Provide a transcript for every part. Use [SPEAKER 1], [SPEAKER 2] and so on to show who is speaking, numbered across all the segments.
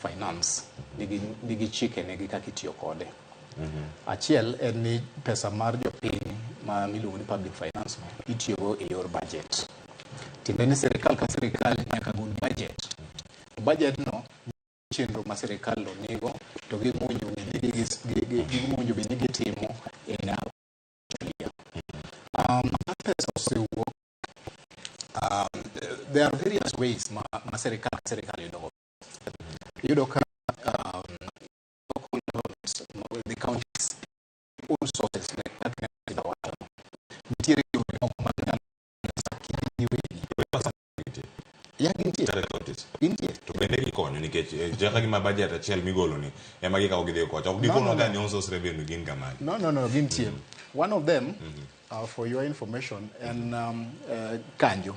[SPEAKER 1] Finance nigi chike negi kaka itiyo kode. Achiel en ni pesa mar jopiny ma miluongo ni public finance itiyogo e yor budget. Tiende ni sirikal ka sirikal nyaka gol budget. To budget no chenro ma sirikal no nigo to gi gik mowinjo bed ni gitimo e ka pesa osewuok, there are various ways ma sirikal ka sirikal yudo go. Iyudo ka local governments, the counties own sources like kaka ne wacho no. Nitiere yore moko ma ginyalo giwegi. Ya gintie.
[SPEAKER 2] Chale counties.
[SPEAKER 1] Gintie.
[SPEAKER 2] To bende gikonyo nikech chaka gima budget achiel migolo ni ema gikawo gidhiyo kocha. Ok
[SPEAKER 1] No,
[SPEAKER 2] dikonwa
[SPEAKER 1] no,
[SPEAKER 2] ga
[SPEAKER 1] no.
[SPEAKER 2] ni own source revenue gin kamagi.
[SPEAKER 1] No, gintie. One of them, for your information, en Kanjo.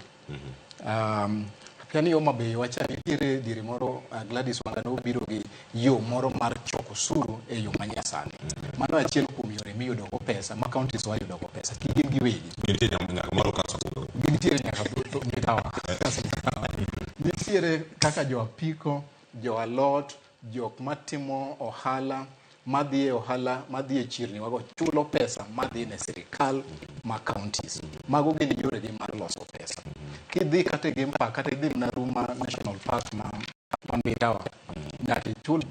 [SPEAKER 1] Kani Homa Bay wacha nitiere diere moro Gladys Wanga nobiro gi yo moro mar choko osuru e yo manyasani. Mano achiel kuom yore miyudo go pesa ma counties wa yudo go pesa ki gin giwegi.
[SPEAKER 2] Gintie nyaka moro kaso.
[SPEAKER 1] Gintiere nyaka migawa. Nitiere kaka jo apiko, jo alot, jok matimo ohala, madhi e ohala, madhi e chirni wago chulo pesa madhi ne sirikal ma counties. Mago gin yoregi mar loso pesa. Kidhi kata e game park, kata idhi mana Ruma National Park ma Mbitawa, nyaka ichul.